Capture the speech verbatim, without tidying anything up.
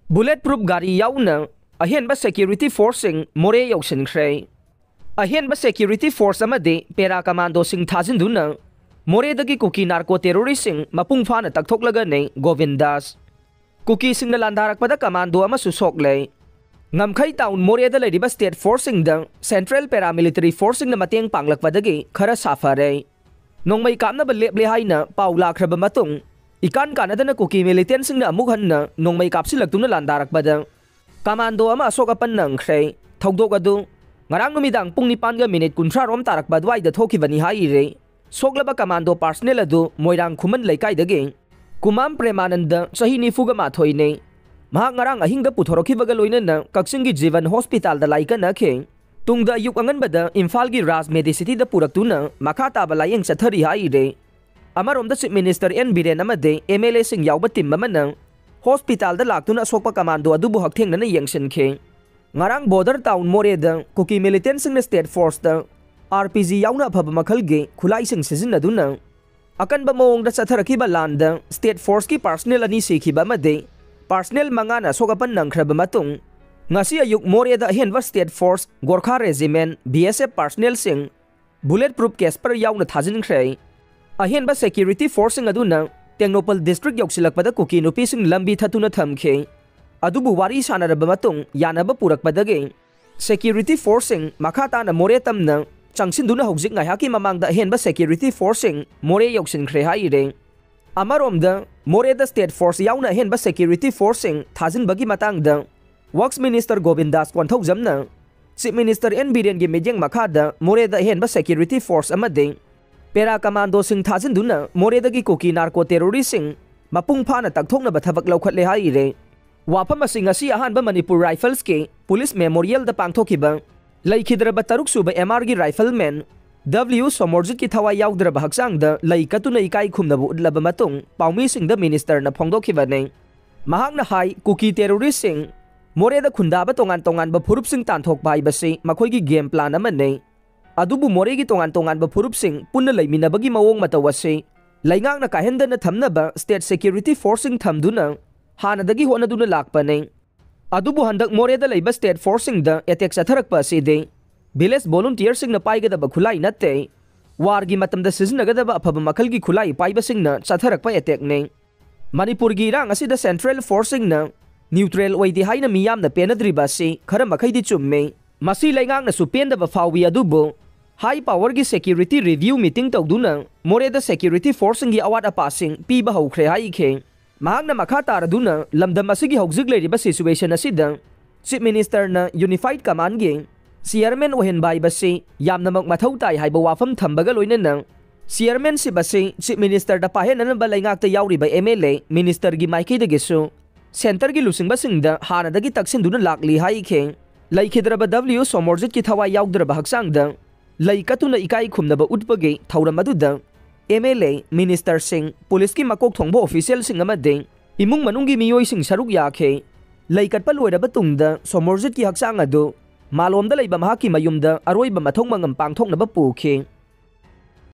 Bullet proof ꯒꯥꯔꯤ ꯌꯥꯎꯅ ꯑꯍꯦꯟꯕ security forceꯁꯤꯡ ꯃꯣꯔꯦ ꯌꯧꯁꯤꯟꯈ꯭ꯔꯦ꯫ ꯑꯍꯦꯟꯕ security force ꯑꯃꯗꯤ para commandoꯁꯤꯡ ꯊꯥꯖꯤꯟꯗꯨꯅ ꯃꯣꯔꯦꯗꯒꯤ ꯀꯨꯀꯤ narco terroristꯁꯤꯡ ꯃꯄꯨꯡ ꯐꯥꯅ ꯇꯛꯊꯣꯛꯂꯒꯅꯤ ꯒꯣꯕꯤꯟ ꯗꯥꯁ꯫ ꯀꯨꯀꯤꯁꯤꯡꯅ ꯂꯥꯟꯗꯥꯔꯛꯄꯗ commando ꯑꯃꯁꯨ ꯁꯣꯛꯂꯦ꯫ ꯉꯝꯈꯩ town ꯃꯣꯔꯦꯗ ꯂꯩꯔꯤꯕ state forceꯁꯤꯡꯗ central paramilitary forceꯁꯤꯡꯅ ꯃꯇꯦꯡ ꯄꯥꯡꯂꯛꯄꯗꯒꯤ ꯈꯔ ꯁꯥꯐꯔꯦ꯫ ꯅꯣꯡꯃꯩ ꯀꯥꯞꯅꯕ ꯂꯦꯞꯂꯦ ꯍꯥꯏꯅ ꯄꯥꯎ ꯂꯥꯛꯈ꯭ꯔꯕ ꯃꯇꯨꯡ, ꯏꯀꯥꯟ ꯀꯥꯟꯅꯗꯅ ꯀꯨꯀꯤ militantꯁꯤꯡꯅ ꯑꯃꯨꯛ ꯍꯟꯅ ꯅꯣꯡꯃꯩ ꯀꯥꯞꯁꯤꯜꯂꯛꯇꯨꯅ ꯂꯥꯟꯗꯥꯔꯛꯄꯗ commando ꯑꯃ ꯑꯁꯣꯛ ꯑꯄꯟ ꯅꯪꯈ꯭ꯔꯦ꯫ ꯊꯧꯗꯣꯛ ꯑꯗꯨ ꯉꯔꯥꯡ ꯅꯨꯃꯤꯗꯥꯡ ꯄꯨꯡ ꯅꯤꯄꯥꯟꯒ minute ꯀꯨꯟꯊ꯭ꯔꯥ ꯔꯣꯝ ꯇꯥꯔꯛꯄ ꯑꯗꯨꯋꯥꯏꯗ ꯊꯣꯛꯈꯤꯕꯅꯤ ꯍꯥꯏꯔꯤ꯫ ꯁꯣꯛꯂꯕ commando personnel ꯑꯗꯨ ꯃꯣꯏꯔꯥꯡ ꯈꯨꯃꯟ ꯂꯩꯀꯥꯏꯗꯒꯤ ꯀꯨꯃꯥꯝ ꯄ꯭ꯔꯦꯃꯥꯅꯟꯗ, ꯆꯍꯤ ꯅꯤꯐꯨꯒ ꯃꯥꯊꯣꯏꯅꯤ꯫ ꯃꯍꯥꯛ ꯉꯔꯥꯡ ꯑꯍꯤꯡꯗ ꯄꯨꯊꯣꯔꯛꯈꯤꯕꯒ ꯂꯣꯏꯅꯅ ꯀꯛꯆꯤꯡꯒꯤ ꯖꯤꯕꯟ hospitalꯗ ꯂꯥꯏꯀꯠꯅꯈꯤ꯫ ꯇꯨꯡꯗ ꯑꯌꯨꯛ ꯑꯉꯟꯕꯗ ꯏꯝꯐꯥꯜꯒꯤ ꯔꯥꯖ ꯃꯦꯗꯤꯁꯤꯇꯤꯗ ꯄꯨꯔꯛꯇꯨꯅ ꯃꯈꯥ ꯇꯥꯕ ꯂꯥꯌꯦꯡ ꯆꯠꯊꯔꯤ ꯍꯥꯏꯔꯤ꯫ ꯑꯃꯔꯣꯝꯗ Chief Minister ꯑꯦꯟ ꯕꯤꯔꯦꯟ ꯑꯃꯗꯤ MLAꯁꯤꯡ ꯌꯥꯎꯕ team ꯑꯃꯅ hospitalꯗ ꯂꯥꯛꯇꯨꯅ ꯑꯁꯣꯛꯄ commando ꯑꯗꯨꯕꯨ ꯍꯛꯊꯦꯡꯅꯅ ꯌꯦꯡꯁꯤꯟꯈꯤ꯫ ꯉꯔꯥꯡ border town ꯃꯣꯔꯦꯗ ꯀꯨꯀꯤ militantꯁꯤꯡꯅ state forceꯇ RPG ꯌꯥꯎꯅ ꯑꯐꯕ ꯃꯈꯜꯒꯤ ꯈꯨꯠꯂꯥꯏꯁꯤꯡ ꯁꯤꯖꯤꯟꯅꯗꯨꯅ ꯑꯀꯟꯕ ꯃꯑꯣꯡꯗ ꯆꯠꯊꯔꯛꯈꯤꯕ ꯂꯥꯟꯗ state forceꯀꯤ personnel ꯑꯅꯤ ꯁꯤꯈꯤꯕ ꯑꯃꯗꯤ personnel ꯃꯉꯥꯅ ꯑꯁꯣꯛ ꯑꯄꯟ ꯅꯪꯈ꯭ꯔꯕ ꯃꯇꯨꯡ, ꯉꯁꯤ ꯑꯌꯨꯛ ꯃꯣꯔꯦꯗ ꯑꯍꯦꯟꯕ state force, Gorkha Regiment, BSF personnelꯁꯤꯡ bullet proof Casper ꯌꯥꯎꯅ ꯊꯥꯖꯤꯟꯈ꯭ꯔꯦ꯫ ꯑꯍꯦꯟꯕ security forceꯁꯤꯡ ꯑꯗꯨꯅ ꯇꯦꯡꯅꯧꯄꯜ district ꯌꯧꯁꯤꯜꯂꯛꯄꯗ ꯀꯨꯀꯤ ꯅꯨꯄꯤꯁꯤꯡ ꯂꯝꯕꯤ ꯊꯠꯇꯨꯅ ꯊꯝꯈꯤ꯫ ꯑꯗꯨꯕꯨ ꯋꯥꯔꯤ ꯁꯥꯟꯅꯔꯕ ꯃꯇꯨꯡ ꯌꯥꯅꯕ ꯄꯨꯔꯛꯄꯗꯒꯤ security forceꯁꯤꯡ ꯃꯈꯥ ꯇꯥꯅ ꯃꯣꯔꯦ ꯇꯝꯅ ꯆꯪꯁꯤꯟꯗꯨꯅ ꯍꯧꯖꯤꯛ ꯉꯥꯏꯍꯥꯛꯀꯤ ꯃꯃꯥꯡꯗ ꯑꯍꯦꯟꯕ security forceꯁꯤꯡ ꯃꯣꯔꯦ ꯌꯧꯁꯤꯟꯈ꯭ꯔꯦ ꯍꯥꯏꯔꯤ꯫ ꯑꯃꯔꯣꯝꯗ ꯃꯣꯔꯦꯗ state force ꯌꯥꯎꯅ ꯑꯍꯦꯟꯕ security forceꯁꯤꯡ ꯊꯥꯖꯤꯟꯕꯒꯤ ꯃꯇꯥꯡꯗ Works Minister ꯒꯣꯕꯤꯟ ꯗꯥꯁ ꯀꯣꯟꯊꯧꯖꯝꯅ Chief Minister ꯑꯦꯟ ꯕꯤꯔꯦꯟꯒꯤ ꯃꯤꯠꯌꯦꯡ ꯃꯈꯥꯗ ꯃꯣꯔꯦꯗ ꯑꯍꯦꯟꯕ security force ꯑꯃꯗꯤ para commandoꯁꯤꯡ ꯊꯥꯖꯤꯟꯗꯨꯅ ꯃꯣꯔꯦꯗꯒꯤ ꯀꯨꯀꯤ narco terroristꯁꯤꯡ ꯃꯄꯨꯡ ꯐꯥꯅ ꯇꯛꯊꯣꯛꯅꯕ ꯊꯕꯛ ꯂꯧꯈꯠꯂꯦ ꯍꯥꯏꯔꯤ꯫ ꯋꯥꯐꯝ ꯑꯁꯤ ꯉꯁꯤ ꯑꯍꯥꯟꯕ ꯃꯅꯤꯄꯨꯔ Riflesꯀꯤ police memorialꯗ ꯄꯥꯡꯊꯣꯛꯈꯤꯕ ꯂꯩꯈꯤꯗ꯭ꯔꯕ ꯇꯔꯨꯛ ꯁꯨꯕ MRꯒꯤ rifleman W ꯁꯣꯃꯣꯔꯖꯤꯠꯀꯤ ꯊꯋꯥꯏ ꯌꯥꯎꯗ꯭ꯔꯕ ꯍꯛꯆꯥꯡꯗ ꯂꯩ ꯀꯠꯇꯨꯅ ꯏꯀꯥꯏ ꯈꯨꯝꯅꯕ ꯎꯠꯂꯕ ꯃꯇꯨꯡ ꯄꯥꯎꯃꯤꯁꯤꯡꯗ ministerꯅ ꯐꯣꯡꯗꯣꯛꯈꯤꯕꯅꯤ꯫ ꯃꯍꯥꯛꯅ ꯍꯥꯏ, ꯀꯨꯀꯤ terroristꯁꯤꯡ ꯃꯣꯔꯦꯗ ꯈꯨꯟꯗꯥꯕ ꯇꯣꯉꯥꯟ ꯇꯣꯉꯥꯟꯕ ꯐꯨꯔꯨꯞꯁꯤꯡ ꯇꯥꯟꯊꯣꯛꯄ ꯍꯥꯏꯕꯁꯤ ꯃꯈꯣꯏꯒꯤ game plan ꯑꯃꯅꯤ꯫ ꯑꯗꯨꯕꯨ ꯃꯣꯔꯦꯒꯤ ꯇꯣꯉꯥꯟ ꯇꯣꯉꯥꯟꯕ ꯐꯨꯔꯨꯞꯁꯤꯡ ꯄꯨꯟꯅ ꯂꯩꯃꯤꯟꯅꯕꯒꯤ ꯃꯑꯣꯡ ꯃꯇꯧ ꯑꯁꯤ ꯂꯩꯉꯥꯛꯅ ꯀꯥꯏꯍꯟꯗꯅ ꯊꯝꯅꯕ state security forceꯁꯤꯡ ꯊꯝꯗꯨꯅ ꯍꯥꯟꯅꯗꯒꯤ ꯍꯣꯠꯅꯗꯨꯅ ꯂꯥꯛꯄꯅꯤ꯫ ꯑꯗꯨꯕꯨ ꯍꯟꯗꯛ ꯃꯣꯔꯦꯗ ꯂꯩꯕ state forceꯁꯤꯡꯗ attack ꯆꯠꯊꯔꯛꯄ ꯑꯁꯤꯗꯤ village volunteerꯁꯤꯡꯅ ꯄꯥꯏꯒꯗꯕ ꯈꯨꯠꯂꯥꯏ ꯅꯠꯇꯦ꯫ Warꯒꯤ ꯃꯇꯝꯗ ꯁꯤꯖꯤꯟꯅꯒꯗꯕ ꯑꯐꯕ ꯃꯈꯜꯒꯤ ꯈꯨꯠꯂꯥꯏ ꯄꯥꯏꯕꯁꯤꯡꯅ ꯆꯠꯊꯔꯛꯄ attackꯅꯤ꯫ ꯃꯅꯤꯄꯨꯔꯒꯤ ꯏꯔꯥꯡ ꯑꯁꯤꯗ central forceꯁꯤꯡꯅ neutral ꯑꯣꯏꯗꯦ ꯍꯥꯏꯅ ꯃꯤꯌꯥꯝꯅ ꯄꯦꯟꯅꯗ꯭ꯔꯤꯕ ꯑꯁꯤ ꯈꯔ ꯃꯈꯩꯗꯤ ꯆꯨꯝꯃꯤ꯫ ꯃꯁꯤ ꯂꯩꯉꯥꯛꯅꯁꯨ ꯄꯦꯟꯗꯕ ꯐꯥꯎꯏ, ꯑꯗꯨꯕꯨ high powerꯒꯤ security review meeting ꯇꯧꯗꯨꯅ ꯃꯣꯔꯦꯗ security forceꯁꯤꯡꯒꯤ ꯑꯋꯥꯠ ꯑꯄꯥꯁꯤꯡ ꯄꯤꯕ ꯍꯧꯈ꯭ꯔꯦ ꯍꯥꯏꯈꯤ꯫ ꯃꯍꯥꯛꯅ ꯃꯈꯥ ꯇꯥꯔꯗꯨꯅ ꯂꯝꯗꯝ ꯑꯁꯤꯒꯤ ꯍꯧꯖꯤꯛ ꯂꯩꯔꯤꯕ situation ꯑꯁꯤꯗ Chief Ministerꯅ unified commandꯒꯤ chairman ꯑꯣꯏꯍꯟꯕ ꯍꯥꯏꯕꯁꯤ ꯌꯥꯝꯅꯃꯛ ꯃꯊꯧ ꯇꯥꯏ ꯍꯥꯏꯕ ꯋꯥꯐꯝ ꯊꯝꯕꯒ ꯂꯣꯏꯅꯅ chairmanship ꯑꯁꯤ Chief Ministerꯗ ꯄꯥꯏꯍꯟꯅꯅꯕ ꯂꯩꯉꯥꯛꯇ ꯌꯥꯎꯔꯤꯕ MLA ministerꯒꯤ ꯃꯥꯏꯀꯩꯗꯒꯤꯁꯨ centreꯒꯤ ꯂꯨꯆꯤꯡꯕꯁꯤꯡꯗ ꯍꯥꯟꯅꯗꯒꯤ ꯇꯛꯁꯤꯟꯗꯨꯅ ꯂꯥꯛꯂꯤ ꯍꯥꯏꯈꯤ꯫ ꯂꯩꯈꯤꯗ꯭ꯔꯕ W ꯁꯣꯃꯣꯔꯖꯤꯠꯀꯤ ꯊꯋꯥꯏ ꯌꯥꯎꯗ꯭ꯔꯕ ꯍꯛꯆꯥꯡꯗ ꯂꯩ ꯀꯠꯇꯨꯅ ꯏꯀꯥꯏ ꯈꯨꯝꯅꯕ ꯎꯠꯄꯒꯤ ꯊꯧꯔꯝ ꯑꯗꯨꯗ MLA ministerꯁꯤꯡ, policeꯀꯤ ꯃꯀꯣꯛ ꯊꯣꯡꯕ officialꯁꯤꯡ ꯑꯃꯗꯤ ꯏꯃꯨꯡ ꯃꯅꯨꯡꯒꯤ ꯃꯤꯑꯣꯏꯁꯤꯡ ꯁꯔꯨꯛ ꯌꯥꯈꯤ꯫ ꯂꯩ ꯀꯠꯄ ꯂꯣꯏꯔꯕ ꯇꯨꯡꯗ ꯁꯣꯃꯣꯔꯖꯤꯠꯀꯤ ꯍꯛꯆꯥꯡ ꯑꯗꯨ ꯃꯥꯂꯣꯝꯗ ꯂꯩꯕ ꯃꯍꯥꯛꯀꯤ ꯃꯌꯨꯝꯗ ꯑꯔꯣꯏꯕ ꯃꯊꯧ ꯃꯉꯝ ꯄꯥꯡꯊꯣꯛꯅꯕ ꯄꯨꯈꯤ꯫